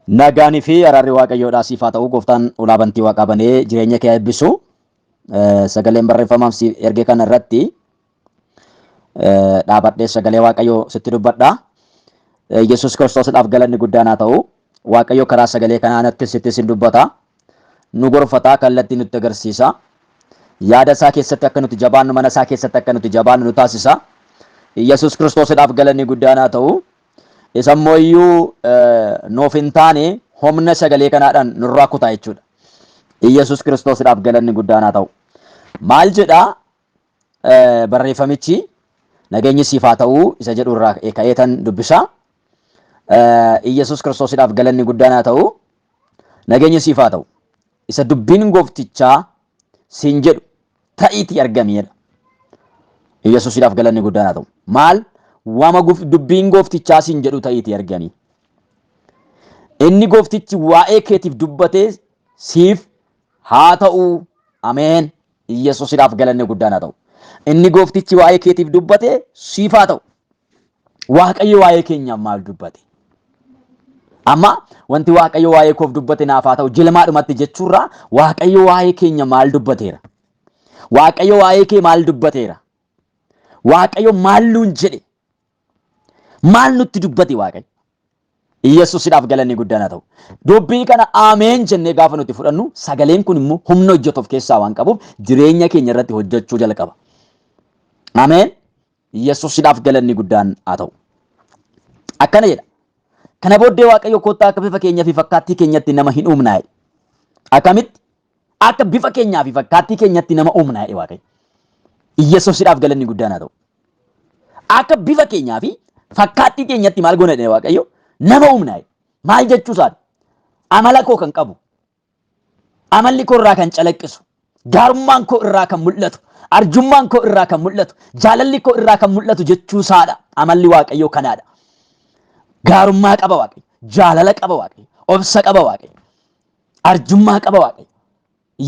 Nagaanii fi araarri Waaqayyoodhaa siif haa ta'u. Gooftaan ulaa bantii waaqaa banee jireenya kee haa eebbisu. Sagaleen barreeffamaaf siif erge kana irratti dhaabadhee sagalee Waaqayyoo sitti dubbadha. Yesuus Kiristoosidhaaf galanni guddaan haa ta'u. Waaqayyo karaa sagalee kanaa nattis sittis hin dubbata. Nu gorfata, kallattii nutti agarsiisa. Yaada isaa keessatti akka nuti jabaannu, mana isaa keessatti akka nuti jabaannu nu taasisa. Yesuus Kiristoosidhaaf galanni guddaan haa ta'u. Isa immoo iyyuu nuuf hin taane humna sagalee kanaadhaan nurraa kutaa jechuudha. Iyyasuus Kiristoosidhaaf galanni guddaan haa ta'u. Maal jedha barreeffamichi? Nageenyi siif haa ta'u isa jedhu irraa ka'eetan dubbisa. Iyyasuus Kiristoosidhaaf galanni guddaan haa ta'u. Nageenyi siif haa ta'u. Isa dubbiin gooftichaa siin jedhu ta'iitii argami jedha. Yesuusidhaaf galanni guddaan haa ta'u. Maal? Wama dubbiin gooftichaa siin jedhu ta'iitii argami. Inni gooftichi waa'ee keetiif dubbate siif haa ta'u. Ameen. Yesuusidhaaf galanni guddaan haa ta'u. Inni gooftichi waa'ee keetiif dubbate siif haa ta'u. Waaqayyo waa'ee keenyaaf maal dubbate? Amma wanti Waaqayyo waa'ee koof dubbate naaf haa ta'u jilmaadhumatti jechuurraa Waaqayyo waa'ee keenya maal dubbateera? Waaqayyo waa'ee kee maal dubbateera? Waaqayyo maal nuun jedhe? Maal nutti dubbate Waaqayyo? Yesuusidhaaf galanni guddaan haa ta'u. Dubbii kana ameen jennee gaafa nuti fudhannu sagaleen kun immoo humna hojjetu of keessaa waan qabuuf jireenya keenya irratti hojjechuu jalqaba. Ameen. Yesuusidhaaf galanni guddaan haa ta'u. Akkana jedha. Kana booddee Waaqayyo kottaa akka bifa keenyaa fi fakkaattii keenyatti nama hin uumnaa jedhe. Akkamitti? Akka bifa keenyaa fi fakkaattii keenyatti nama uumnaa jedhe Waaqayyo. Yesuusidhaaf galanni guddaan haa ta'u. Akka bifa keenyaa fi fakkaattii keenyatti maal goona jedhe Waaqayyo? Nama uumnaa jedhe. Maal jechuu isaati? Amala koo kan qabu, Amalli koo irraa kan calaqqisu, gaarummaan koo irraa kan mul'atu, arjummaan koo irraa kan mul'atu, jaalalli koo irraa kan mul'atu jechuu isaadha. Amalli Waaqayyoo kanaadha. Gaarummaa qaba Waaqayyo, jaalala qaba Waaqayyo, obsa qaba Waaqayyo, arjummaa qaba Waaqayyo.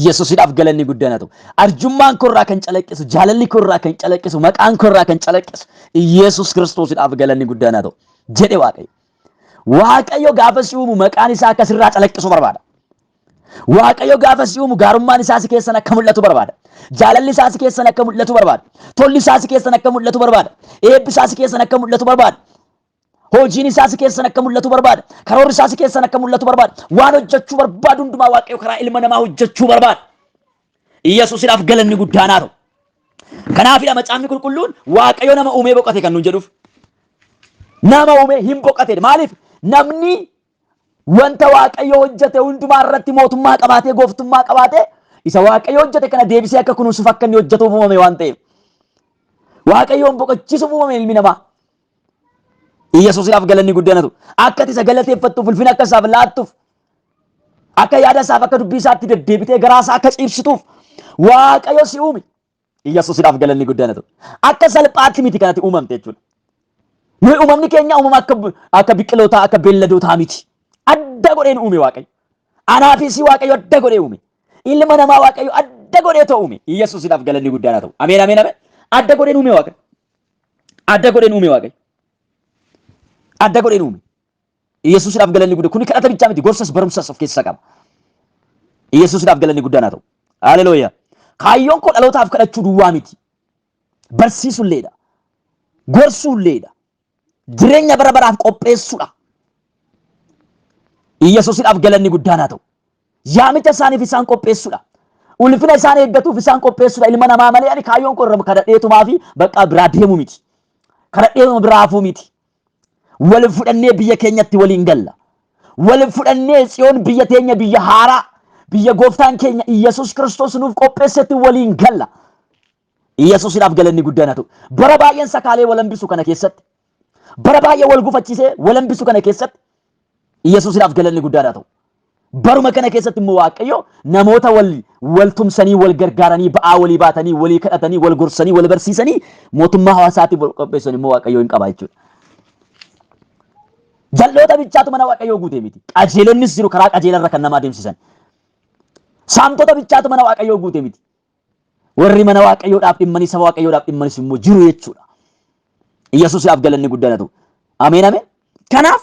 Yesuusidhaaf galanni guddaan haa ta'u. Arjummaan koo irraa kan calaqqisu, jaalalli koo irraa kan calaqqisu, maqaan koo irraa kan calaqqisu, Yesuus Kiristoosidhaaf galanni guddaan haa ta'u. Jedhe Waaqayyo. Waaqayyo gaafa si uumu maqaan isaa akka sirraa calaqqisu barbaada. Waaqayyo gaafa si uumu gaarummaan isaa si keessan akka mul'atu barbaada. Jaalalli isaa si keessan akka mul'atu barbaada. Tolli isaa si keessan akka mul'atu barbaada. Eebbi isaa si keessan akka mul'atu barbaada. Hojiin isaa si keessan akka mul'atu barbaada. Karoorri isaa si keessan akka mul'atu barbaada. Waan hojjechuu barbaadu hundumaa Waaqayyo karaa ilma namaa hojjechuu barbaada. Yesuusidhaaf galanni guddaan haa ta'u. Kanaafidha macaafni qulqulluun Waaqayyo nama uumee boqote kan nuun jedhuuf. Nama uumee hin boqote. Maaliif? Namni wanta Waaqayyo hojjete hundumaa irratti mootummaa qabaatee gooftummaa qabaatee isa Waaqayyo hojjete kana deebisee akka kunuunsuuf akka inni hojjetuuf uumame waan ta'eef. Waaqayyoon boqochiisuuf uumame ilmi namaa. Yesuusidhaaf galanni guddaan haa ta'u. Akka ati isa galateeffattuuf ulfina akka isaaf laattuuf Akka yaada isaaf akka dubbii isaatti deddeebitee garaa isaa akka ciibsituuf Waaqayyo si uume. Yesuusidhaaf galanni guddaan haa ta'u. Akka salphaatti miti kanatti uumamte jechuudha. Nuyi uumamni keenya uumama akka biqilootaa akka beelladootaa miti. Adda godhee nu uume Waaqayyo. Anaa fi si Waaqayyo adda godhee uume. Ilma namaa Waaqayyo adda godhee ta'u uume. Yesuusidhaaf galanni guddaan haa ta'u. Ameen ameen ameen. Adda godhee nu uume Waaqayyo. Adda godhee nu uume Waaqayyo. Adda godhee nu uume. Yesuusidhaaf galanni guddaa. Kuni kadhata bichaa miti gorsas barumsas of keessaa qaba. Yesuusidhaaf galanni guddaan haa ta'u. Haleluuyaa. Kaayyoon koo dhalootaaf kadhachuu duwwaa miti. Barsiisulleedha. Gorsuulleedha. Jireenya bara baraaf qopheessuudha. Yesuusidhaaf galanni guddaan haa ta'u. Yaamicha isaaniif isaan qopheessuudha. Ulfina isaan eeggatuuf isaan qopheessuudha. Ilma namaa malee ani kaayyoon koo irra kadhadheetumaa fi bakka biraa deemu miti. Kadhadheetuma biraa hafuu miti. Wal fudhannee biyya keenyatti waliin galla. Wal fudhannee Tsiyoon biyya teenya biyya haaraa biyya gooftaan keenya Iyyasuus Kiristoos nuuf qopheessetti waliin galla. Iyyasuusidhaaf galanni guddaan haa ta'u. Bara baay'een sakaalee wal hambisu kana keessatti bara baay'ee wal gufachiisee wal hambisu kana keessatti Iyyasuusidhaaf galanni guddaan haa ta'u. Baruma kana keessatti immoo Waaqayyo namoota wal wal tumsanii wal gargaaranii ba'aa walii baatanii walii kadhatanii wal gorsanii wal barsiisanii mootummaa hawaasaatiif wal qopheessan immoo Waaqayyo hin qaba jechuudha. Jal'oota bichaatu mana Waaqayyoo guutee miti. Qajeelonnis jiru karaa qajeelarra kan nama adeemsisan. Saamtota bichaatu mana Waaqayyoo guutee miti. Warri mana Waaqayyoodhaaf dhimmanii saba Waaqayyoodhaaf dhimmanis immoo jiru jechuudha. Yesuusiidhaaf galanni guddaan haa ta'u. Ameen ameen. Kanaaf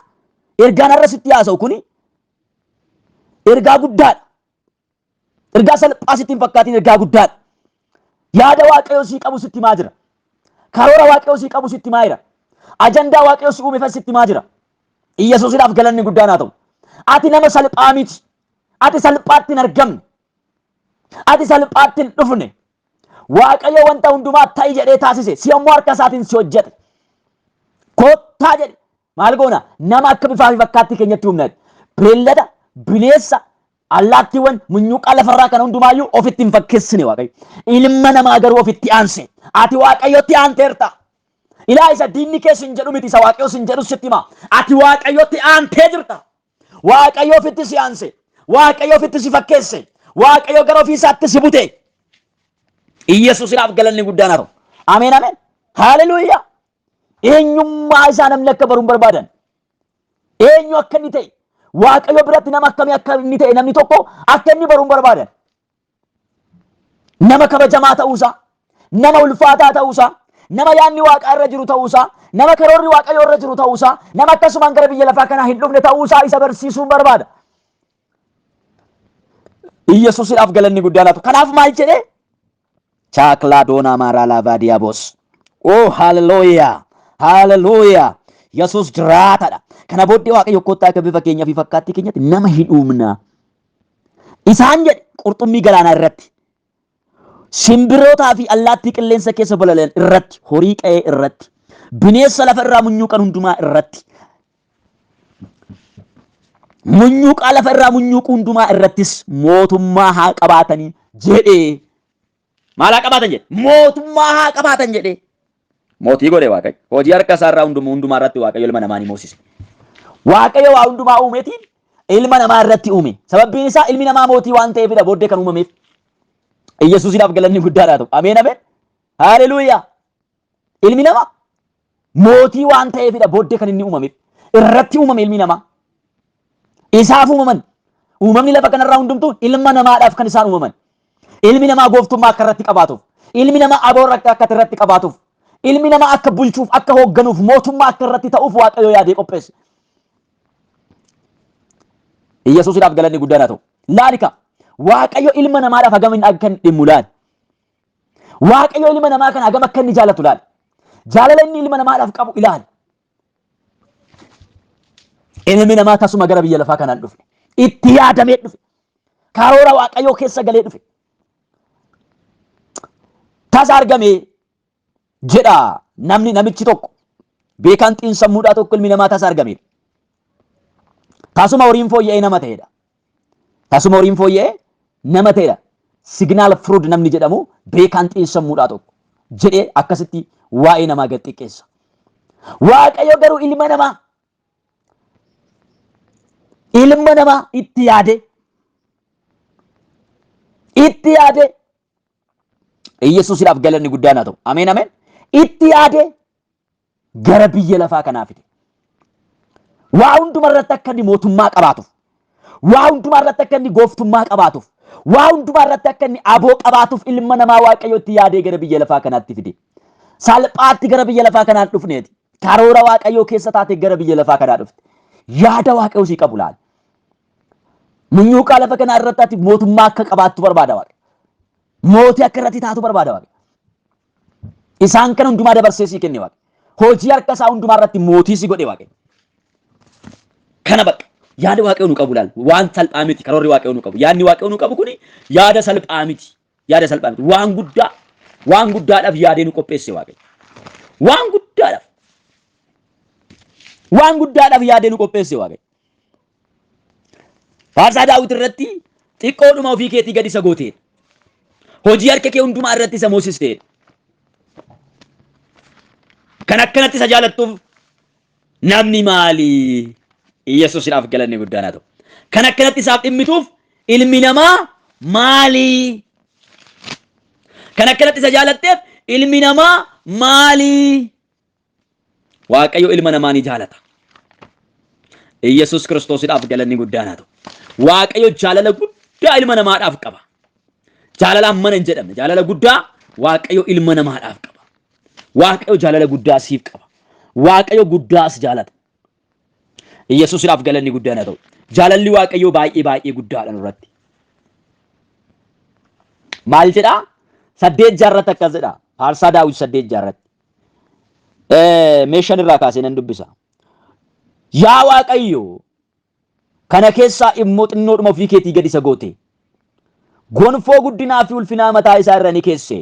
ergaan har'a sitti haasa'u kuni Ergaa guddaadha. Ergaa salphaa sitti hin fakkaatiin ergaa guddaadha. Yaada Waaqayyo sii qabu sitti himaa jira. Karoora Waaqayyo sii qabu sitti himaa jira. Ajandaa Waaqayyo si uume sitti himaa jira. Iyyasuusidhaaf galanni guddaan haa ta'u. Ati nama salphaa miti. Ati salphaatti hin argamne. Ati salphaatti hin dhufne. Waaqayyo wanta hundumaa ta'i jedhee taasise. Si ammoo harka isaatiin si hojjete. Kottaa jedhe. Maal goona? Nama akka bifaa fi fakkaattii keenyatti uumna. Beellada, bineensa, allaattiiwwan, munyuuqaa lafarraa kana hundumaayyuu ofitti hin fakkeessine Waaqayyo. Ilma namaa garuu ofitti aanse. Ati Waaqayyotti aanteerta. Ilaa isa diinni kee sin jedhu miti isa Waaqayyo sin jedhu sitti hima. Ati Waaqayyotti aantee jirta. Waaqayyo ofitti si aanse. Waaqayyo ofitti si fakkeesse. Waaqayyo gara ofii isaatti si bute. Iyyasuusidhaaf galanni guddaan haa ta'u. Ameen ameen. Haaleluyyaa. Eenyummaa isaa namni akka baru hin barbaadan. Eenyu akka inni ta'e, Waaqayyo biratti nama akkamii akka inni ta'e namni tokko akka inni baru hin barbaadan. Nama kabajamaa ta'uusaa, nama ulfaataa ta'uusaa, nama yaadni Waaqaa irra jiru ta'uusaa, nama karoorri Waaqayyoo irra jiru ta'uusaa, nama akkasumaan gara biyya lafaa kanaa hin dhufne ta'uusaa isa barsiisuu hin barbaada. Iyyasuusidhaaf galanni guddaan haa ta'u. Kanaaf maal jedhee? Chaaklaa doonaa maaraa laavaa diyaabos. Oh haleluuyaa! Haleluuyaa! Yesuus jiraatadha. Kana booddee Waaqayyo kottaa akka bifa keenyaa fi fakkaattii keenyatti nama hin uumna. Isaan jedhe qurxummii galaanaa irratti, simbirootaa fi allaattii qilleensa keessa balali'an irratti, horii qe'ee irratti, bineensa lafa irraa munyuuqan hundumaa irratti, munyuuqaa lafa irraa munyuuqu hundumaa irrattis mootummaa haa qabaatanii jedhee. Maal haa qabaatan jedhe? Mootummaa haa qabaatan jedhee. Mootii godhe Waaqayyo. Hojii harka isaa irraa hundumaa irratti Waaqayyo ilma namaa ni moosise. Waaqayyo waa hundumaa uumeetiin ilma namaa irratti uume. Sababbiin isaa ilmi namaa mootii waan ta'eefidha booddee kan uumameef. Iyyasuusidhaaf galanni guddaadhaa ta'u. Ameen ameen. Haleluuyaa. Ilmi namaa mootii waan ta'eefidha booddee kan inni uumameef. Irratti uumame ilmi namaa. Isaaf uumaman. Uumamni lafa kanarraa hundumtuu ilma namaadhaaf kan isaan uumaman. Ilmi namaa gooftummaa akka irratti qabaatuuf. Ilmi namaa aboo irratti akka irratti qabaatuuf. Ilmi namaa akka bulchuuf, akka hoogganuuf, mootummaa akka irratti ta'uuf Waaqayyo yaadee qopheesse. Iyyasuusidhaaf galanni guddaan haa ta'u. Laalika Waaqayyo ilma namaadhaaf hagam inni akka inni dhimmu laali. Waaqayyo ilma namaa kana hagam akka inni jaalatu laali. Jaalala inni ilma namaadhaaf qabu ilaali. Ilmi namaa tasuma gara biyya lafaa kanaan dhufne. Itti yaadamee dhufe. Karoora Waaqayyoo keessa galee dhufe. Tasa argame jedha namni namichi tokko. Beekaan xiinsammuudhaa tokko ilmi namaa tasa argame. Tasuma horiin fooyya'ee nama ta'edha. Tasuma horiin fooyya'ee nama ta'edha. Signaal Firuud namni jedhamu beekaan xiinsammuudhaa tokko jedhee akkasitti waa'ee namaa gad xiqqeessa. Waaqayyo garuu ilma namaa ilma namaa itti yaadee itti yaadee Iyyasuusidhaaf galanni guddaan haa ta'u. Ameen ameen. Itti yaadee gara biyya lafaa kanaa fide. Waa hundumaa irratti akka inni mootummaa qabaatuuf, waa hundumaa irratti akka inni gooftummaa qabaatuuf, waa hundumaa irratti akka inni aboo qabaatuuf ilma namaa Waaqayyo itti yaadee gara biyya lafaa kanaatti fide. Salphaatti gara biyya lafaa kanaan dhufneeti. Karoora Waaqayyoo keessa taate gara biyya lafaa kanaa dhufte. Yaada Waaqayyoo sii qabu laal. Munyuuqaa lafa kanaa irratti ati mootummaa akka qabaattu barbaada Waaqayyo. Mootii akka irratti taatu barbaada Waaqayyo. Isaan kana hundumaa dabarsee sii kenne Waaqayyo. Hojii harka isaa hundumaa irratti mootii si godhe Waaqayyo. Kana bakka yaada Waaqayyo nu qabu laal. Waan salphaa miti karoorri Waaqayyo nu qabu. Yaadni Waaqayyo nu qabu kuni yaada salphaa miti. Yaada salphaa miti. Waan guddaa waan guddaadhaaf yaadee nu qopheesse Waaqayyo. Waan guddaadhaaf. Waan guddaadhaaf yaadee nu qopheesse Waaqayyo. Faarsaa Daawit irratti xiqqoodhuma ofii keetii gad isa gooteedha. Hojii harka kee hundumaa irratti isa moosisteedha. Kan akkanatti isa jaalattuuf namni maali? Yesuusidhaaf galanni guddaan haa ta'u. Kan akkanatti isaaf dhimmituuf ilmi namaa maali? Kan akkanatti isa jaalatteef ilmi namaa maali? Waaqayyo ilma namaa ni jaalata. Iyyasuus Kiristoosidhaaf galanni guddaan haa ta'u. Waaqayyo jaalala guddaa ilma namaadhaaf qaba. Jaalala hammana hin jedhamne jaalala guddaa Waaqayyo ilma namaadhaaf qaba. Waaqayyo jaalala guddaa siif qaba. Waaqayyo guddaa si jaalata. Iyyasuusidhaaf galanni guddaan haa ta'u. Jaalalli Waaqayyoo baay'ee baay'ee guddaadha nurratti. Maal jedhaa? Saddeet jaarratti akkas jedha. Faarsaa Daawit saddeet jaarratti. Meeshaan irraa kaasee nan dubbisa. Yaa Waaqayyo kana keessaa immoo xinnoodhuma ofii keetii gad isa goote. Gonfoo guddinaa fi ulfinaa mataa isaa irra ni keesse.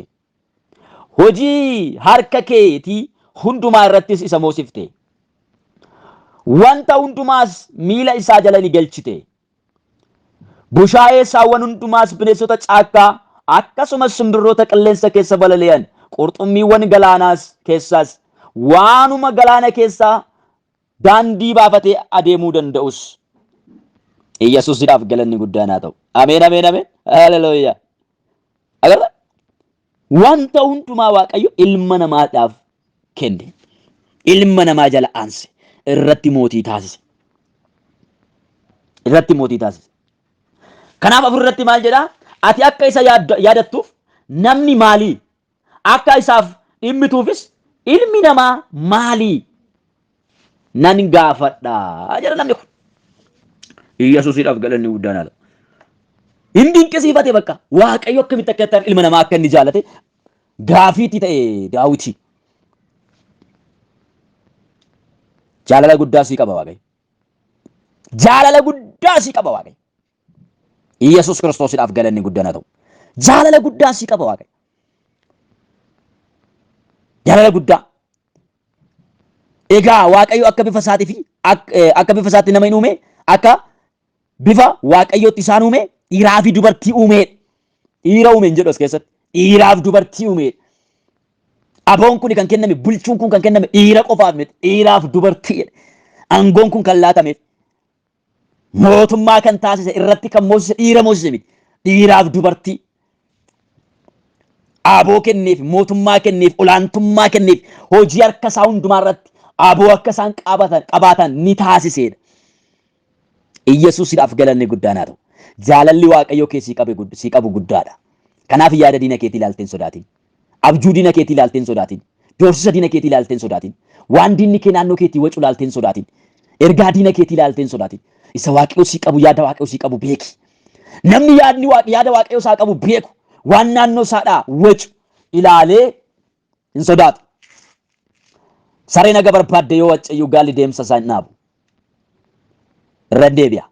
Hojii harka keetii hundumaa irrattis isa moosifte. Wanta hundumaas miila isaa jala ni galchite. Bushaayee saawwan hundumaas bineensota caakkaa akkasumas simbirroota qilleensa keessa balali'an qurxummiiwwan galaanaas keessaas waanuma galaana keessaa daandii baafatee adeemuu danda'us Iyyasuusidhaaf galanni guddaan haa ta'u. Ameen ameen ameen. Haleluuyaa. Agarra? Wanta hundumaa Waaqayyo ilma namaadhaaf kenne. Ilma namaa jala aanse. Irratti mootii taasise. Irratti mootii taasise. Kanaaf 4 irratti maal jedhaa? Ati akka isa yaadattuuf namni maalii? Akka isaaf dhimmituufis ilmi namaa maalii? Nan gaafadha jedha namni kun. Iyyasuusiidhaaf galanni guddaan haa ta'u. Hin dinqisiifate bakka Waaqayyo akkamitti akka ta'an ilma namaa akka inni jaalate gaafiitti ta'e Daawiti. Jaalala guddaa sii qaba Waaqayyo. Jaalala guddaa sii qaba Waaqayyo. Iyyasuus Kiristoosiidhaaf galanni guddaan haa ta'u. Jaalala guddaa sii qaba Waaqayyo. Jaalala guddaa. Egaa Waaqayyo akka bifa isaatii fi akka bifa isaatti nama hin uume, akka bifa Waaqayyootti isaan uume, dhiiraa fi dubartii uume. Dhiira uume hin jedhu as keessatti. Dhiiraaf dubartii uume. Aboon kun kan kenname, bulchuun kun kan kenname dhiira qofaaf miti, dhiiraaf dubartii jedhe. Aangoon kun kan laatameef mootummaa kan taasise irratti kan moosise dhiira moosise miti. Dhiiraaf dubartii. Aboo kenneef, mootummaa kenneef, olaantummaa kenneef, hojii harka isaa hundumaa irratti aboo akka isaan qabaatan ni taasiseedha. Iyyasuusidhaaf galanni guddaan haa ta'u. Jaalalli Waaqayyoo kee sii qabu guddaadha. Kanaaf yaada diina keetii ilaaltee hin sodaatin. Abjuu diina keetii ilaaltee hin sodaatin. Doorsisa diina keetii ilaaltee hin sodaatin. Waan diinni kee naannoo keetii wacu ilaaltee hin sodaatin. Ergaa diina keetii ilaaltee hin sodaatin. Isa Waaqayyo sii qabu yaada Waaqayyo sii qabu beeki. Namni yaadni yaada Waaqayyo isaa qabu beeku waan naannoo isaadhaa wacu ilaalee hin sodaatu. Sareen haga barbaadde yoo wacceyyuu gaalli deemsa isaa hin dhaabu. Irra deebi'a.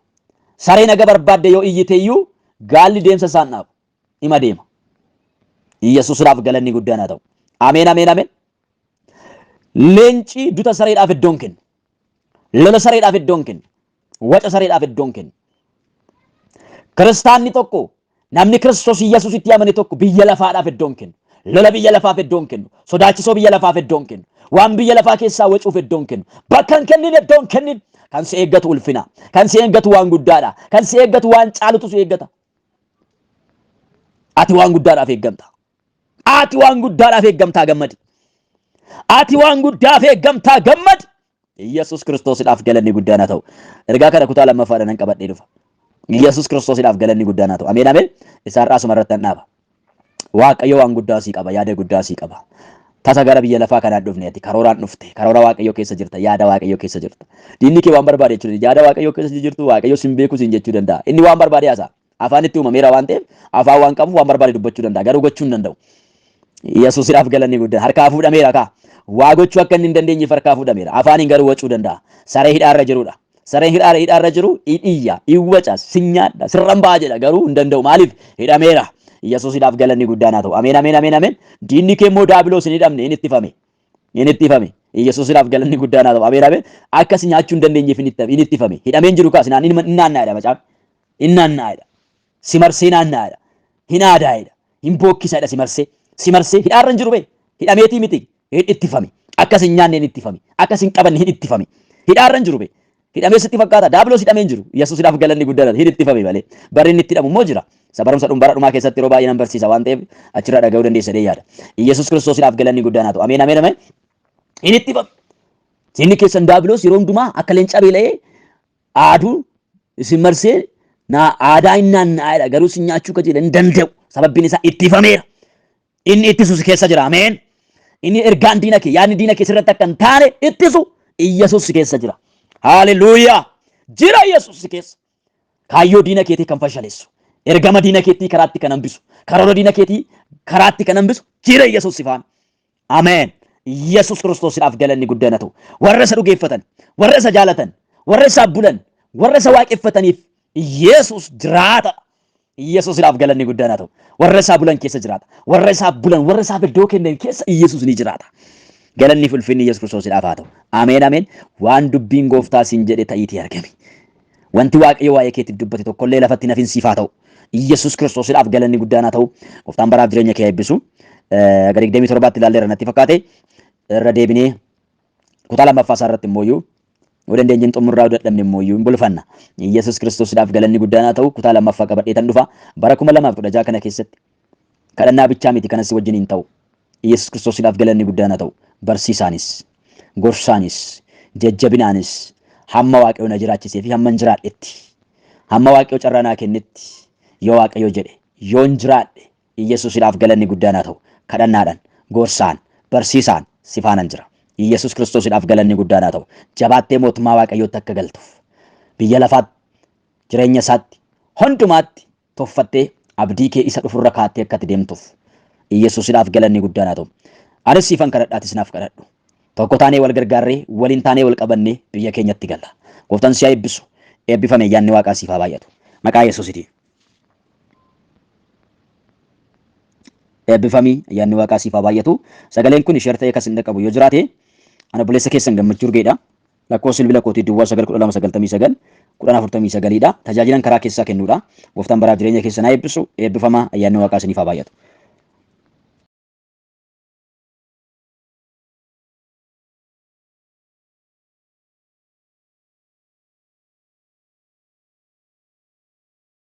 Sareen haga barbaadde yoo iyyiteyyuu gaalli deemsa isaa hin dhaabu. Ima deema. Iyyasuusudhaaf galanni guddaan haa ta'u. Ameen ameen ameen. Leenci duta sareedhaaf iddoo hin kennu. Lola sareedhaaf iddoo hin kennu. Waca sareedhaaf iddoo hin kennu. Kiristaanni tokko namni Kiristoos Iyyasuusitti amane tokko biyya lafaadhaaf iddoo hin kennu. Lola biyya lafaaf iddoo hin kennu. Sodaachisoo biyya lafaaf iddoo hin kennu. Waan biyya lafaa keessaa wacuuf iddoo hin kennu. Bakka hin kennin iddoo hin kennin. Kan si eeggatu ulfina. Kan si eeggatu waan guddaadha. Kan si eeggatu waan caalutu si eeggata. Ati waan guddaadhaaf eeggamta. Ati waan guddaadhaaf eeggamtaa gammadi. Ati waan guddaaf eeggamtaa gammadi. Iyyasuus Kiristoosidhaaf galanni guddaan haa ta'u. Ergaa kana kutaa lammaffaadhaan nan qabadhee dhufa. Iyyasuus Kiristoosidhaaf galanni guddaan haa ta'u. Ameen ameen. Isa har'aa asuma irratti nan dhaaba. Waaqayyo waan guddaa sii qaba, yaada guddaa sii qaba. Tasa gara biyya lafaa kanaan dhufne ati karooraan dhufte, karoora Waaqayyoo keessa jirta, yaada Waaqayyoo keessa jirta. Diinni kee waan barbaade jechuudha. Yaada Waaqayyoo keessa jirtu Waaqayyo sin beeku siin jechuu danda'a. Inni waan barbaade haasa'a. Afaan itti uumameera waan ta'eef afaan waan qabuuf waan barbaade dubbachuu danda'a. Garuu gochuu hin danda'u. Yesuusidhaaf galanni guddaan harkaa fuudhameera kaa. Waa gochuu akka inni hin dandeenyeef harkaa fuudhameera. Afaaniin garuu wacuu danda'a. Saree hidhaarra jirudha. Sareen hidhaarra jiru in iyya, in waca, sin nyaadha, sirran ba'a jedha garuu hin danda'u. Maaliif? Hidhameera. Yesuusidhaaf galanni guddaan haa ta'u. Ameen ameen ameen ameen. Diinni kee immoo daabiloos hin hidhamne hin ittifame. Hin ittifame. Yesuusidhaaf galanni guddaan haa ta'u. Ameen ameen. Akka si nyaachuu hin dandeenyeef hin ittifame. Hidhamee hin jiru kaas naan hin naannaa'edha macaafni. Hin naannaa'edha. Si marsee naannaa'edha. Hin aadaa'edha. Hin bookkisaadha si marsee. Si marsee hidhaarra hin jiru bee. Hidhameetii miti. Hin ittifame. Akka si hin nyaanne hin ittifame. Akka si hin qabanne hin ittifame. Hidhaarra hin jiru bee. Hidhamee sitti fakkaata. Daabiloos hidhamee hin jiru. Yesuusidhaaf galanni guddaan hin ittifame malee. Barri inni itti hidhamu immoo jira. Isa barumsa dhum bara dhumaa keessatti yeroo baay'ee nan barsiisa waan ta'eef achirraa dhaga'uu dandeessa jedhee yaada. Yesuus Kiristoosiidhaaf galanni guddaan haa ta'u. Ameen ameen ameen. Hin ittifame. Diinni keessan daabiloos yeroo hundumaa akka leenca beela'ee aaduu isin marsee naa aadaa hin naanna'aadha garuu isin nyaachuu kajeela hin danda'u. Sababbiin isaa ittifameera. Inni ittisu si keessa jira. Ameen. Inni ergaan diina kee yaadni diina kee sirratti akka hin taane ittisu Iyyasuus si keessa jira. Haaleluyyaa! Jira Yesuus si keessa. Kaayyoo diina keetii kan fashaleessu, ergama diina keetii karaatti kan hambisu, karoora diina keetii karaatti kan hambisu jira Yesuus si faana. Ameen. Yesuus Kiristoosiidhaaf galanni guddaan haa ta'u. Warra isa dhugeeffatan, warra isa jaalatan, warra isaaf bulan, warra isa waaqeffataniif Yesuus jiraata. Yesuusidhaaf galanni guddaan haa ta'u. Warra isaa bulan keessa jiraata. Warra isaaf bulan, warra isaaf iddoo kennan keessa Yesuus ni jiraata. Galanni fi ulfinni Yesuus Kiristoosiidhaaf haa ta'u. Ameen ameen. Waan dubbiin gooftaa siin jedhe ta'iitii argami. Wanti Waaqayyo waa'ee keetiif dubbate tokkollee lafatti hin hafin siif haa ta'u. Yesuus Kiristoosiidhaaf galanni guddaan haa ta'u. Gooftaan baraaf jireenya kee haa eebbisu. Gara 27tti ilaalleerra natti fakkaate. Irra deebinee kutaa lammaffaa isaa irratti immoo yoo dandeenye hin xumurraa yoo dadhabne immoo hin bulfanna. Yesuus Kiristoosiidhaaf galanni guddaan haa ta'u. Kutaa lammaffaa qabadhee tan dhufa. Bara 2016 kana keessatti kadhannaa bichaa miti kanas wajjin hin ta'u. Yesuus Kiristoosiidhaaf galanni guddaan haa ta'u. Barsiisaanis, gorsaanis, jajjabinaanis hamma Waaqayyo na jiraachisee fi hamma hin jiraadhetti, hamma Waaqayyo carraa naa kennetti yoo Waaqayyo jedhe yoon jiraadhe Iyyasuusidhaaf galanni guddaan haa ta'u. Kadhannaadhaan, gorsaan, barsiisaan si faanan jira. Iyyasuus Kiristoosidhaaf galanni guddaan haa ta'u. Jabaattee mootummaa Waaqayyootti akka galtuuf biyya lafaatti, jireenya isaatti, hundumaatti tuffattee abdii kee isa dhufurra kaattee akka ati deemtuuf Iyyasuusidhaaf galanni guddaan haa ta'u. Anis siifan kadhadha atis naaf kadhadhu. Tokko taanee wal gargaarree waliin taanee wal qabannee biyya keenyatti galla. Gooftaan si haa eebbisu. Eebbifame ayyaanni Waaqaa siif haa baay'atu. Maqaa Yesuusitiin. Eebbifami ayyaanni Waaqaa siif haa baay'atu. Sagaleen kun share ta'ee kan isin dhaqqabu yoo jiraate ana obboleessa keessan Gammachuu Urgeedha. Lakkoofsi bilbila kootii duwwaa 9 12 99 10 49 dha. Tajaajilan karaa keessaa kennuudha. Gooftaan baraaf jireenya keessan haa eebbisu. Eebbifamaa ayyaanni Waaqaa isiniif haa baay'atu.